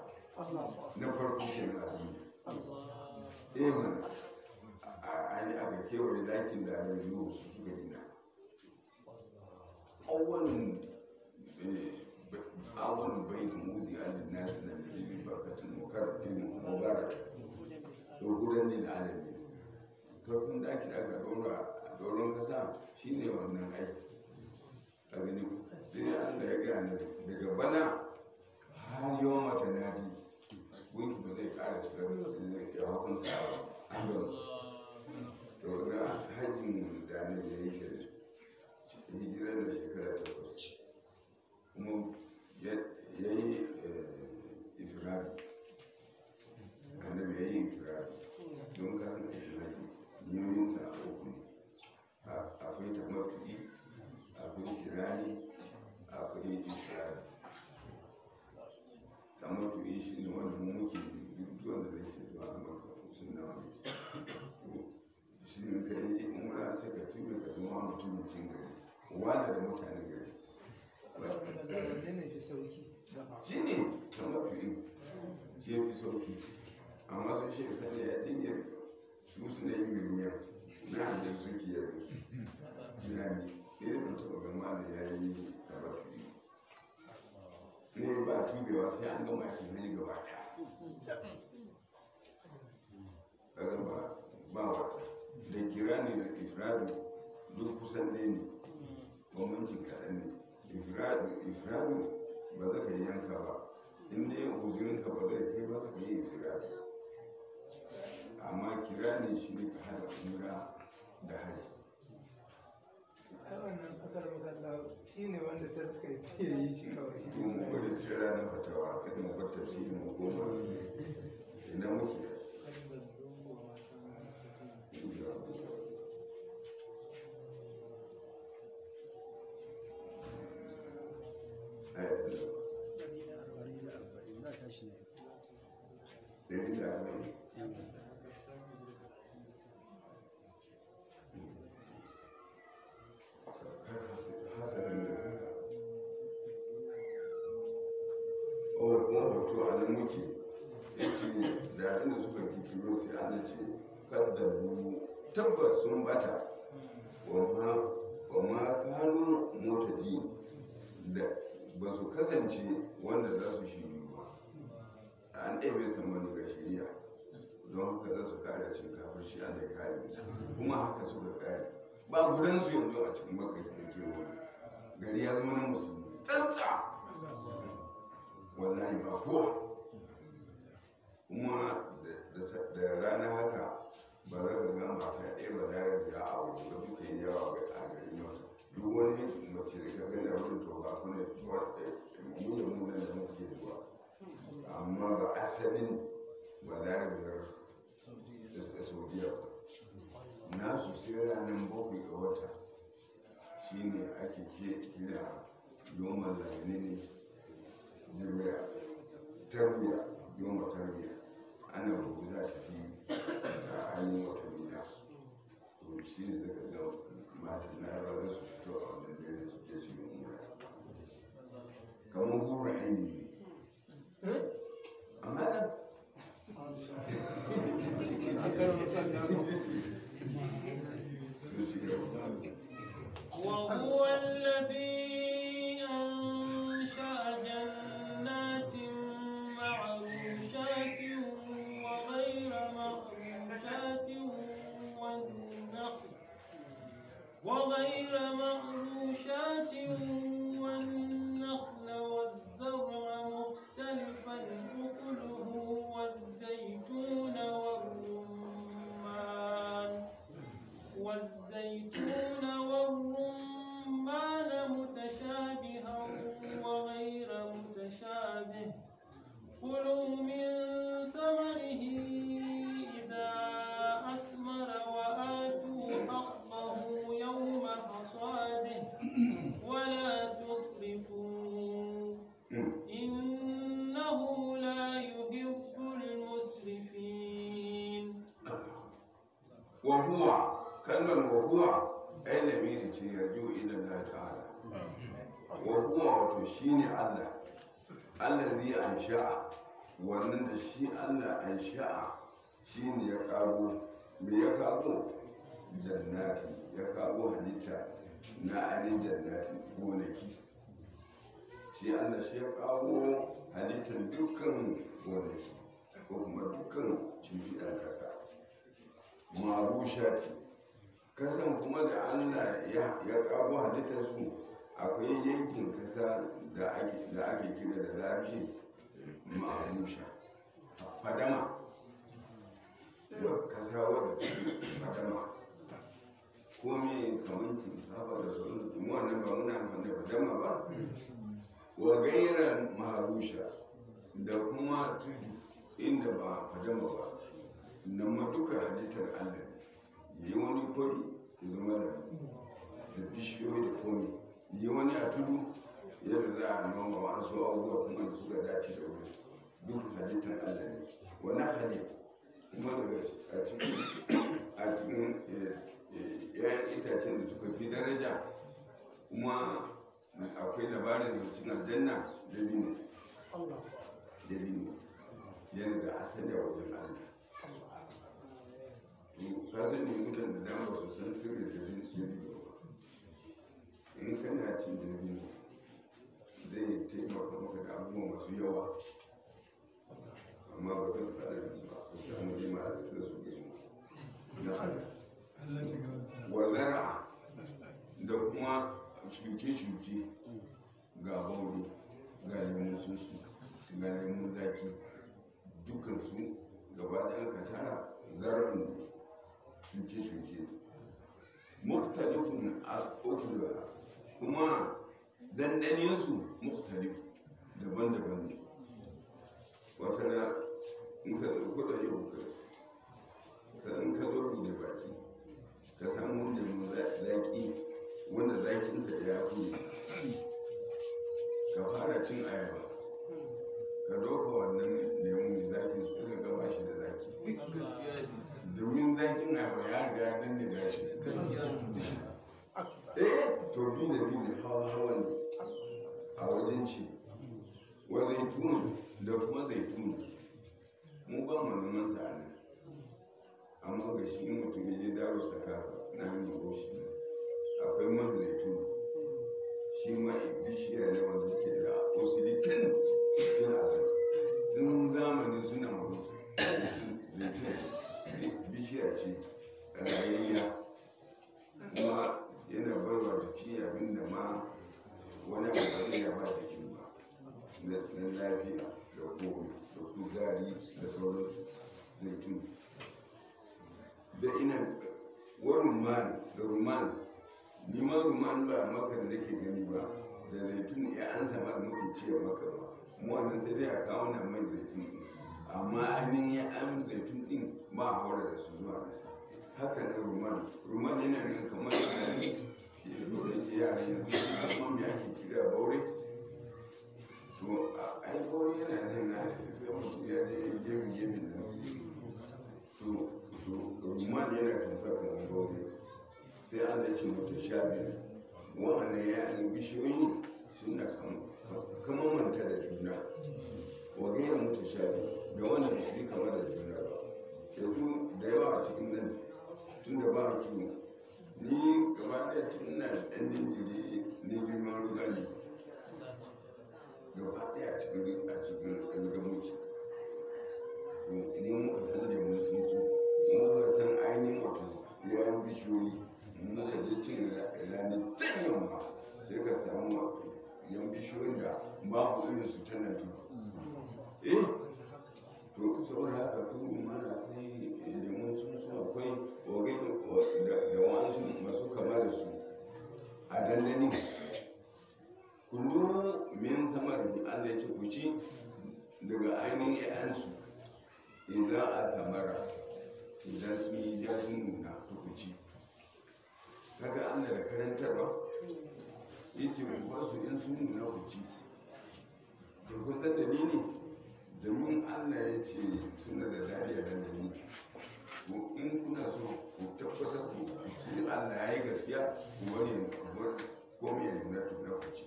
na farko kenan a duniya. Eh mana, an yi aka kewaye dakin da annabi Nuhu su suka gina, awwalin baitin wudi'a lin-nas na bi barkatin mubarak wa hudan lil alamin. Farkon dakin aka dora a doron kasa shine wannan aiki a gani. Sai Allah ya gane daga bana har yawan mata nadi gunki ba zai kara shiga ya hukun ka an gama. To ga hajjin da ne ya yi shi hijirar da shekara 8, kuma ya yi ifradi. Annabi ya yi ifradi don kasan aikin hajji niyoyinsa a uku ne: akwai tamattu'i, akwai kirani, akwai ifradi. Tamattu'i shi ne wanda mu muke, duk wanda nake zuwa Maka suna wani shi ne ka yi umra sai ka tube ka zama mutumin cin gari wanda da mutanen gari. Wanne ne fi sauki? Shi ne tamattu'i, shi ya fi sauki, amma sun shi sani ya dingir su suna yi mai wuya na hanyar suke yi musu tunani irin ban taɓa gama da ya yi tamattu'i ne ba tubewa sai an gama aikin hajji gaba ɗaya. Kaga ba wasa da kirani da ifradu duk kusan ɗaya ne, bambancin kaɗan ne. Ifradu ba za ka yi yanka ba, in dai guzurinka ba zai kai ba za ka yi ifradu, amma kirani shi ne ka haɗa umra da haji. Ai wannan akar makalla shi ne wanda tarka ya yi shi kawai shi. To mu bari sai ranar fatawa, kada mu bar tafsiri mu koma ina muke. Ayatul 140 za ta shi ne. 140. Saukar hasarin da suka oh kuma hoto a nan muke yake da abin da suka kikiro. Sai Allah ce kaddabu, tabbas sun bata, wa ma kanu muhtadin, da ba su kasance wanda za su shiryu ba. An ɗebe samani ga shiriya, don haka za su kare cin kafin shi. Allah ya kare mu. Kuma haka suka kare, ba gudansu yanzu a cikin Makka da kewaye. Gari ya zama na musulmi tsantsa, wallahi ba kowa. Kuma da rana haka ba za ka ga mata ɗaya ba larabiya a waje ba, duka yi yawa ga a garin Maka. Duk wani mace da ka gani a wurin to ba ku ne mu ya mu nan da muke zuwa, amma ba asalin ba larabiyar da Saudiya ba. Nasu sai ranar 7 ga wata shine ake kira yawmal lamini ne tarbiya, yawmal tarbiya. Ana gobe za ta fi a ainihin wata mina. To shi ne zaka ga matan larabawa za su fito a wannan dare su je su yi umra kamar gurin aini ne. Amma nan to ci gaba. وهو الذي أنشأ جنات معروشات وغير معروشات والنخل وغير معروشات والنخل والزرع مختلفا أكله والزيتون والرمان متشابها وغير متشابه كلوا من ثمره إذا أثمر وآتوا حقه يوم حصاده ولا تسرفوا إنه لا يحب المسرفين. وهو kalmar wahuwa ai lamiri ce yarju ila Allah ta'ala. Wahuwa wato shine Allah allazi ansha'a, wannan da shi Allah ansha'a shine ya kago. Me ya kago? Jannati, ya kago halitta na ainihin jannati, gonaki. Shi Allah shi ya kago halittar dukkan gonaki ko kuma dukkan shimfiɗan ƙasa. Marushati kasan kuma da Allah ya kago halittar su, akwai yankin kasa da ake kira da larabci ma'arusha, fadama, kasa wadda take fadama. Kome kamar shinkafa da sauran mu wannan ba muna amfani da fadama ba. Wa gairar maharusha da kuma tudu inda ba fadama ba, nan ma duka halittar Allah ne. Yi wani kwari ya zama da bishiyoyi da komi, yi wani a tudu yadda za a noma wa'ansu abubuwa kuma da suka dace da wuri, duk halittar Allah ne. Wani hali kuma daga a cikin ‘ya'yan itacen da suka fi daraja kuma akwai labarin da cikin aljanna dabino. Dabino yana da asali a wajen Allah. To ka sani mutan da dama ba su san sirrin dabino ba. In kana cin dabino zai taimaka maka da abubuwa masu yawa, amma ba zan faɗa yanzu ba, ku samu jima da su gani na Allah. Wa zara'a da kuma shuke-shuke, ga bauro, ga lemun sunsu, ga lemun zaki, dukansu gaba ɗayan ka tara zara'u ne, shuke-shuke. Muktalifun ukuluha, kuma dandaninsu muktalif daban-daban ne. Wata na in ka ɗauko da yau ka in ka zo da baki ka samu lemun zaki wanda zakinsa ya fi, ka fara cin ayaba ka doka wannan lemun mai zakin sai ka gaba shi da zaki, domin zakin ayaba ya riga ya danne gashi. To bi da bi ne hawa hawa ne a wajen ci. Wa zaitun da kuma zaitun mu ba mu noman sa a nan, amma ga shi in mutum ya je dawo sakafa na hanyar goshi ne akwai man zaitun, shi ma bishiya ne wanda ke da usuli tun azal, tun zamanin suna maru. Zaitun bishiya ce rayayya, kuma yana baiwa jiki abin da ma wani abu ba zai ba jikin ba na lafiya da komi da kuzari da sauransu. Zaitun da ina wa rumman da rumman, ni ma rumman ba maka da nake gani ba, da zaitun ya an sama da muke ci a maka ba mu wannan, sai dai a kawo nan mai zaitun din, amma ainihin ya an zaitun din ba a haura da su zuwa nan. Haka na ruman, ruman yana nan kamar da yara yanzu kuma me ake kira baure. To ai baure yana nan na sai mutum ya je gefe gefe nan. To ruman yana tamkar kamar baure. Sai Allah ya ce mutashabihan, wa'annan ya'yan bishiyoyi suna kamar manta da juna, wa gaira mutashabi da wannan su yi kama da juna ba. Yanzu da yawa a cikin nan tun da ba a kiwo, ni gaba ɗaya tun na ɗan jinjiri ni girman ruga ne gaba ɗaya a cikin ruga muke. To mu muka san lemun tsuntsu, mu muka san ainihin wato yayan bishiyoyi. Muka je cin rani can yamma sai ka samu yan bishiyoyin da babu irin su ta nan tudu. Eh, to saboda haka turu mana akwai lemun tsuntsu, akwai ogai da wa'ansu masu kama da su a dandani. Kulu min samarihi, Allah ya ce ku ci daga ainihin 'ya'yansu idan a samara, idan sun yi ja sun nuna to ku ci. Kaga Allah da karantarwa ya ce ku ba su in sun nuna ku ci. To kun san dalili? Domin Allah ya ce suna da daɗi a dandali. To in kuna so ku tabbatar ku ci Allah ya yi gaskiya, ku bari ku bar komai ya nuna tukuna ku ci.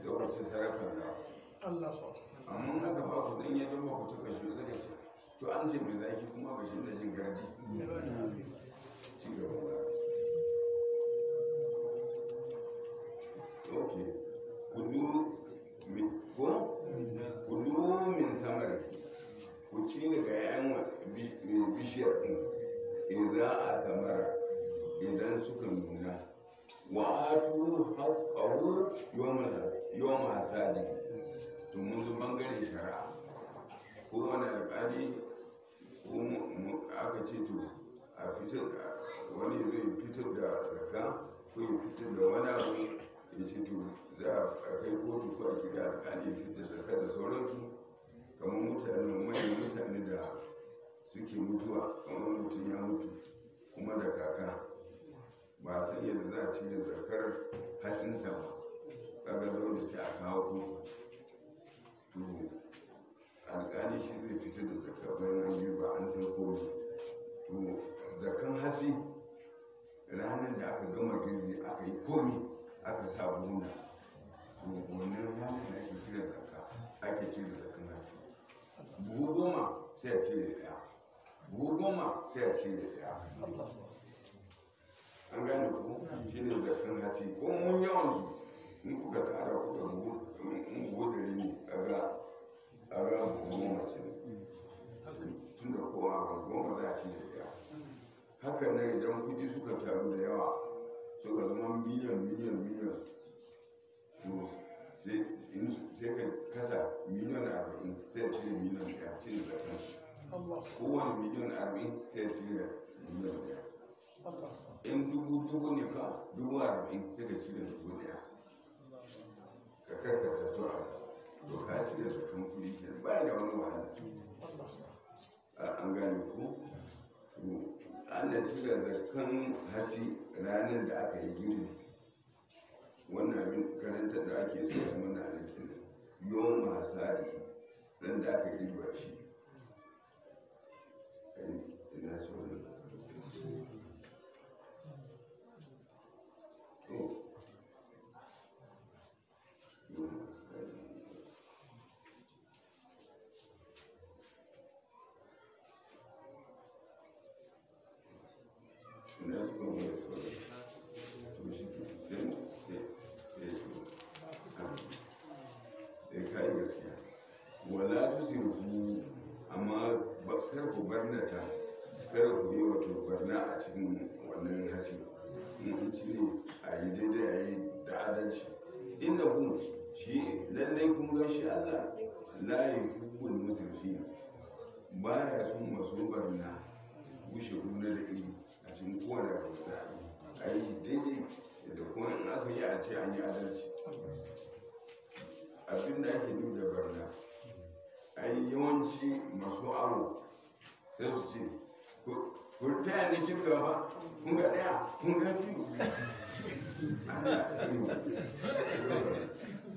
Lokacin sarakar da amma in aka ba ku dan ya zama ku taɓa shi zaka ce to an ce mai zaki kuma ga shi ina jin gardi. Ci gaba ba. Ok, kulu min ko kulu min samari, ku ci daga 'ya'yan bishiyar din idan a samara, idan suka nuna, wa atu haqqahu yawma hasadihi. To mun zo bangaren shari'a. Ko wani alƙali ko aka ce to a fitar, wani zai fitar da zakka ko ya fitar da wani abu, ya ce to za a kai kotu ko a kira alƙali ya fitar da zakka da sauransu. Kamar mutane, manyan mutane da suke mutuwa, kamar mutum ya mutu kuma da kaka, ba a san yadda za a cire zakkar hatsinsa ba, kaga dole sai a kawo kotu. To alƙali shi zai fitar da zakka bayan an yi ba an san komai. To zakkan hatsi, ranar da aka gama girbi, aka yi komi, aka sa buhuna, to wannan ranar da ake cire zakka, ake cire zakkan hatsi. Buhu 10 sai a cire ɗaya, buhu 10 sai a cire ɗaya. An gane ku? Shi ne zakkan hatsi. Ko mun yawan su, in kuka tara kuka buhu, in buhu 100 ne, kaga buhu 10 ce, tun da kowa ga 10 za a cire ɗaya. Hakan nan idan kudi suka taru da yawa, suka zama miliyan miliyan miliyan, to sai ka kasa miliyan 40, sai a cire miliyan 1, cire zakansu. Kowane miliyan 40 sai a cire miliyan 1. In dubu dubu ne ka 40,000, sai ka cire 1,000, ka karkasa zuwa to ka cire zakan kudi kenan, baya da wani wahala. An gane ku? To ana cire zakan hatsi ranar da aka yi girbi. Wannan abin karantar da ake so a mana nan kenan, yawma hasadihi, ran da aka girba shi. Ina so ne to yawma hasadihi. Ina suka mai sauran? To shi ke sai sai to eh kai gaskiya. Wala tusrifu, amma kar ku barnata, kar ku yi wato barna a cikin wannan hasi. In an cire, a yi daidai, a yi da adalci. Inda ku shi lallai kun ga shi Allah la yuhibbul musrifin, baya son masu barna, wuce gona da iri a cikin kowane abu da a yi daidai da kuma in aka yi a ce an yi adalci. Abin da ake nufi da barna, ai yawanci masu awo sai su ce Ku taya ni kirga ba, kun ga ɗaya, kun ga biyu.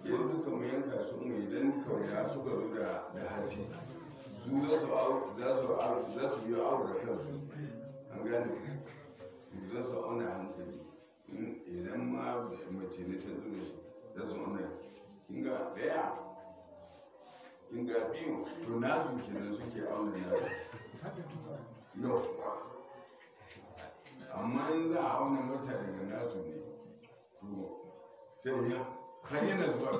Yanzu kamar yanka su mu idan kauya suka zo da hatsi, su za su biyo awo da kansu. An gane ku? Za su auna hankali. Idan ma mace ne ta zo da shi, za su auna. Kin ga ɗaya, kin ga biyu, to nasu kenan suke auna nasu. Yau amma in za a auna mata daga nasu ne, to sai ya har yana zuwa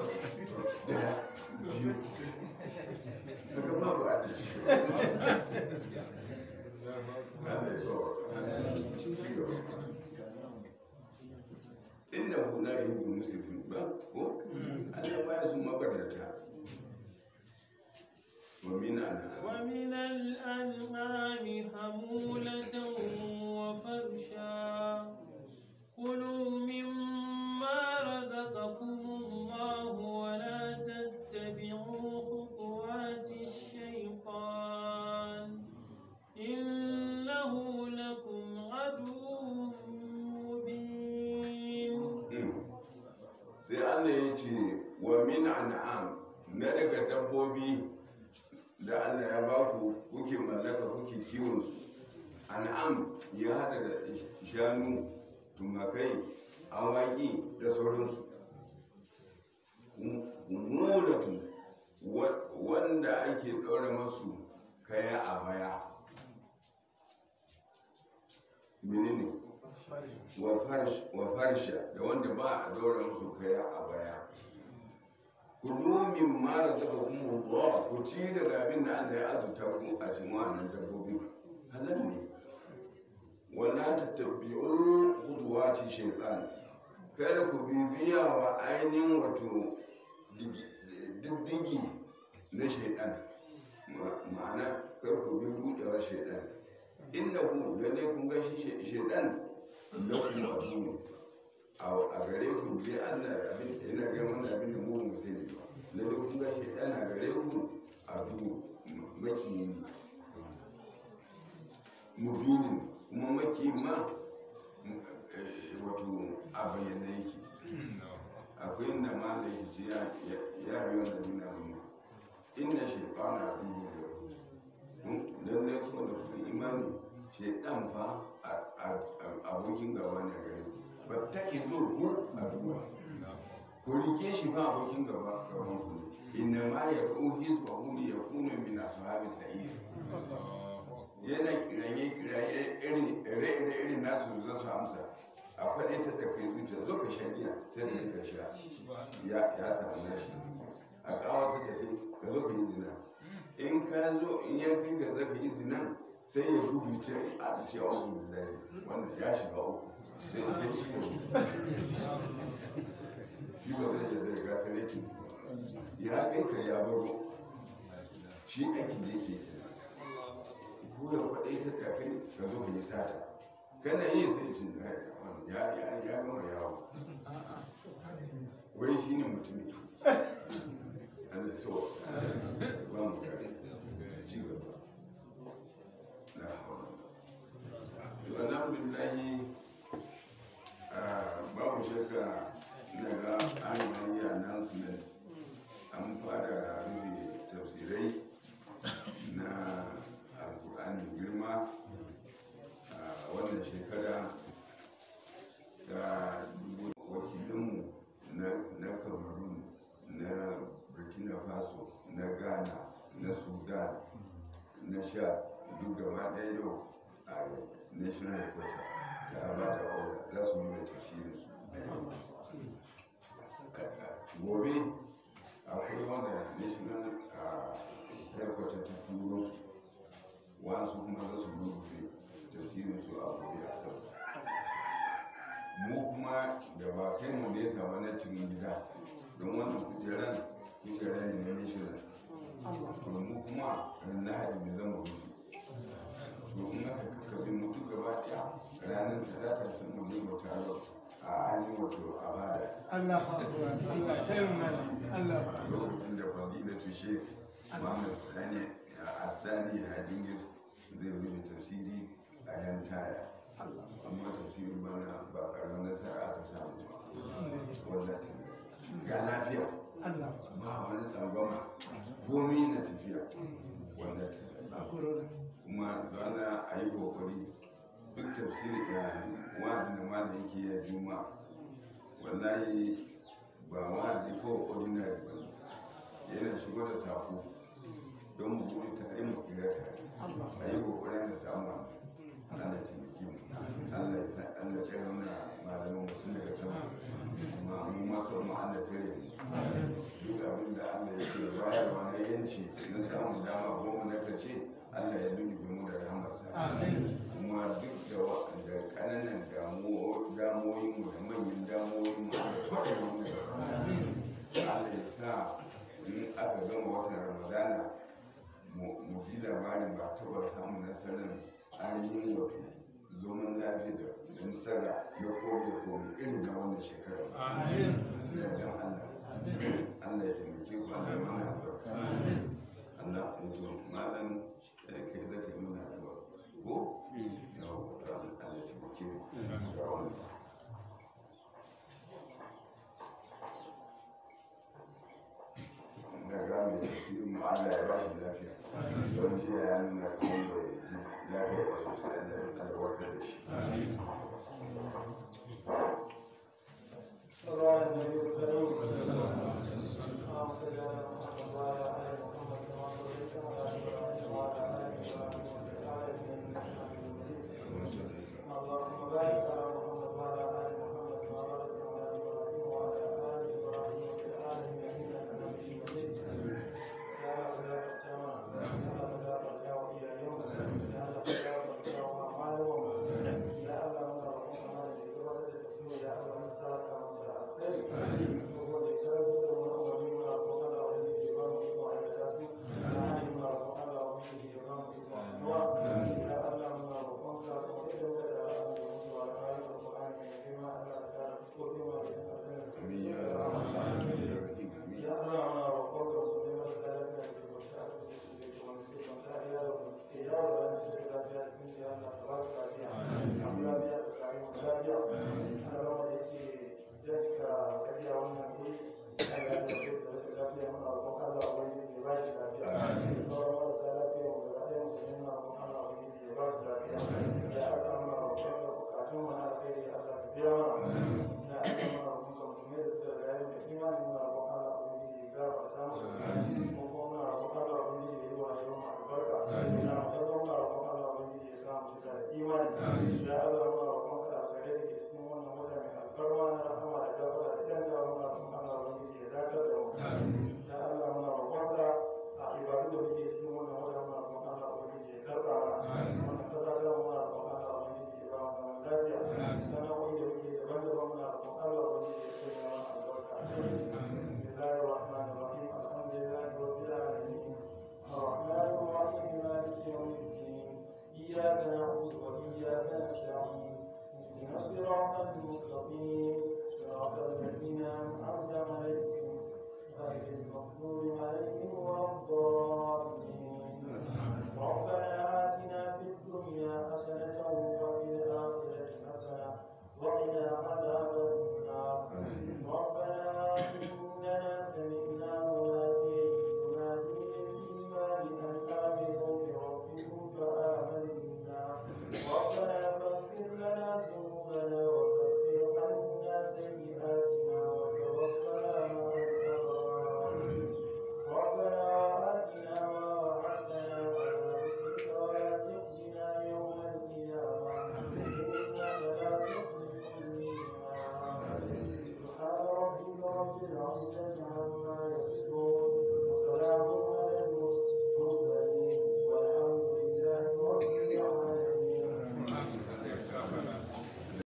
daya, biyu, daga babu adalci. Allah ya sauwaka. Innahu la yuhibbul musrifin ba ko Allah baya son mabarnata. Wa min an'am ومن الأنعام حمولة وفرشا كلوا مما رزقكم الله ولا تتبعوا خطوات الشيطان إنه لكم عدو مبين. Sai Allah ya ce wa min an'am, na daga dabbobi da Allah ya baku kuke mallaka kuke kiwon su. An'am ya hada da shanu, tumakai, awaki da sauransu. Mulatu, wanda ake ɗaura masu kaya a baya. Menene? Wa farsha, da wanda ba a ɗaura musu kaya a baya. Kulu min ma razaqakum Allah, ku ci daga abin da Allah ya azurta ku a cikin wannan dabbobi, halal ne. Wala tattabi'u khutuwati shaytan, kada ku bibiya wa ainihin wato diddigi na shaytan, ma'ana kar ku bi rudewar shaytan. Innahu, lalle kun ga shi shaytan, lakum aduwwun, a gare ku je Allah abin yana ga wannan abin da mu mu sani ba. Lalle kun ga shaytan a gare ku adu makiyi ne mubinin, kuma maki ma wato a bayyane yake. Akwai inda ma da yake ce ya yi wanda nuna mu inna shaytana aduwwun lakum, lalle ko da kuka imani shaytan fa abokin gaba ne gare ku. Fattaki zuhu aduwa, ku rike shi fa abokin gaba gaban ku ne. Inna ma yad'u hizbahu li yakunu min ashabi sa'ir. Yana kiranye kiraye irin ire ire irin nasu za su amsa. A faɗaitar da kai zuciya, zo ka sha giya, sai da ka sha ya samu nashi. A ƙawatar da kai ka zo ka yi zina, in ka zo in ya kai ga zaka yi zinan, sai ya gudu ce a ce a uku da wanda ya shiga uku, sai shi ne shi ba zai yarda ya gasa ne ya kai ka ya baro shi. Aiki yake ko ya kwaɗe ta tafi ka zo ka yi sata, kana yi sai cin rai da wani ya gama yawo, wai shi ne mutumin. Allah so ba mu kare ci gaba. La hawla. To alhamdulillahi, babu shakka daga an yi announcement an fara rufe tafsirai na Alkur'ani girma a wannan shekara ta wakilinmu na Cameroon, na Burkina Faso, na Ghana, na Sudan, na sha duk gaba ɗaya yau a national headquarter ta ba da order za su nuna tafsirinsu gobe. Akwai wanda national headquarter ta turo su, wasu kuma za su rubuce tafsirinsu a gobe Asabar. Mu kuma da ba kai mu nesa ba na cikin gida, don wannan kujeran kujera ne na national, to mu kuma ran Lahadi ne zama rufe. To in aka kakkaɓe mu duk gaba ɗaya, ranar Talata sun mu je mu taro a ainihin wato a bada Allah akbar, Allah kai mu malam, Allah akbar. Lokacin da Fadilatu Sheikh Muhammad Sani Asani Hajingir zai rufe tafsiri. a yan taya. Amma tafsirin bana ba karamin nasara aka samu ba. Wallahi ga lafiya, ba wani tsangwama, komi na tafiya. Wallahi kuma zana a yi kokari duk tafsiri da wa'azin da malam yake ya juma, wallahi ba wa'azi ko ordinary ba ne, yana shigo da sako don mu gudu tare mu tsira tare. A yi kokarin da samu wannan. Allah ya taimake mu, Allah ya sa, Allah ya tsare mana malaman mu tun daga sama, kuma mu ma kan mu Allah ya tsare mu. Duk abin da Allah yake bayarwa na yanci na samun dama goma na kace, Allah ya lullube mu da rahamarsa. Kuma duk da da ƙananan damuwoyin mu da manyan damuwoyin mu, Allah ya kwaɗe mu da Allah ya sa in aka gama watan Ramadana mu ji labarin ba taɓa samun nasarar ainihin wato zaman lafiya da nasara na komi da komi irin na wannan shekarar ba. Da yardan Allah. Allah ya taimake ku, Allah ya mana albarka. Allah ya to malam, kai zaka yi mana addu'a ko? Yawwa, to Allah ya taimake mu. Ga wannan. Na ga mai tafsirin mu, Allah ya bashi lafiya. Don jiya ya nuna kamar bai ji lafiya ba sosai, Allah ya warkar da shi. صلى الله عليه وسلم. اللهم صل على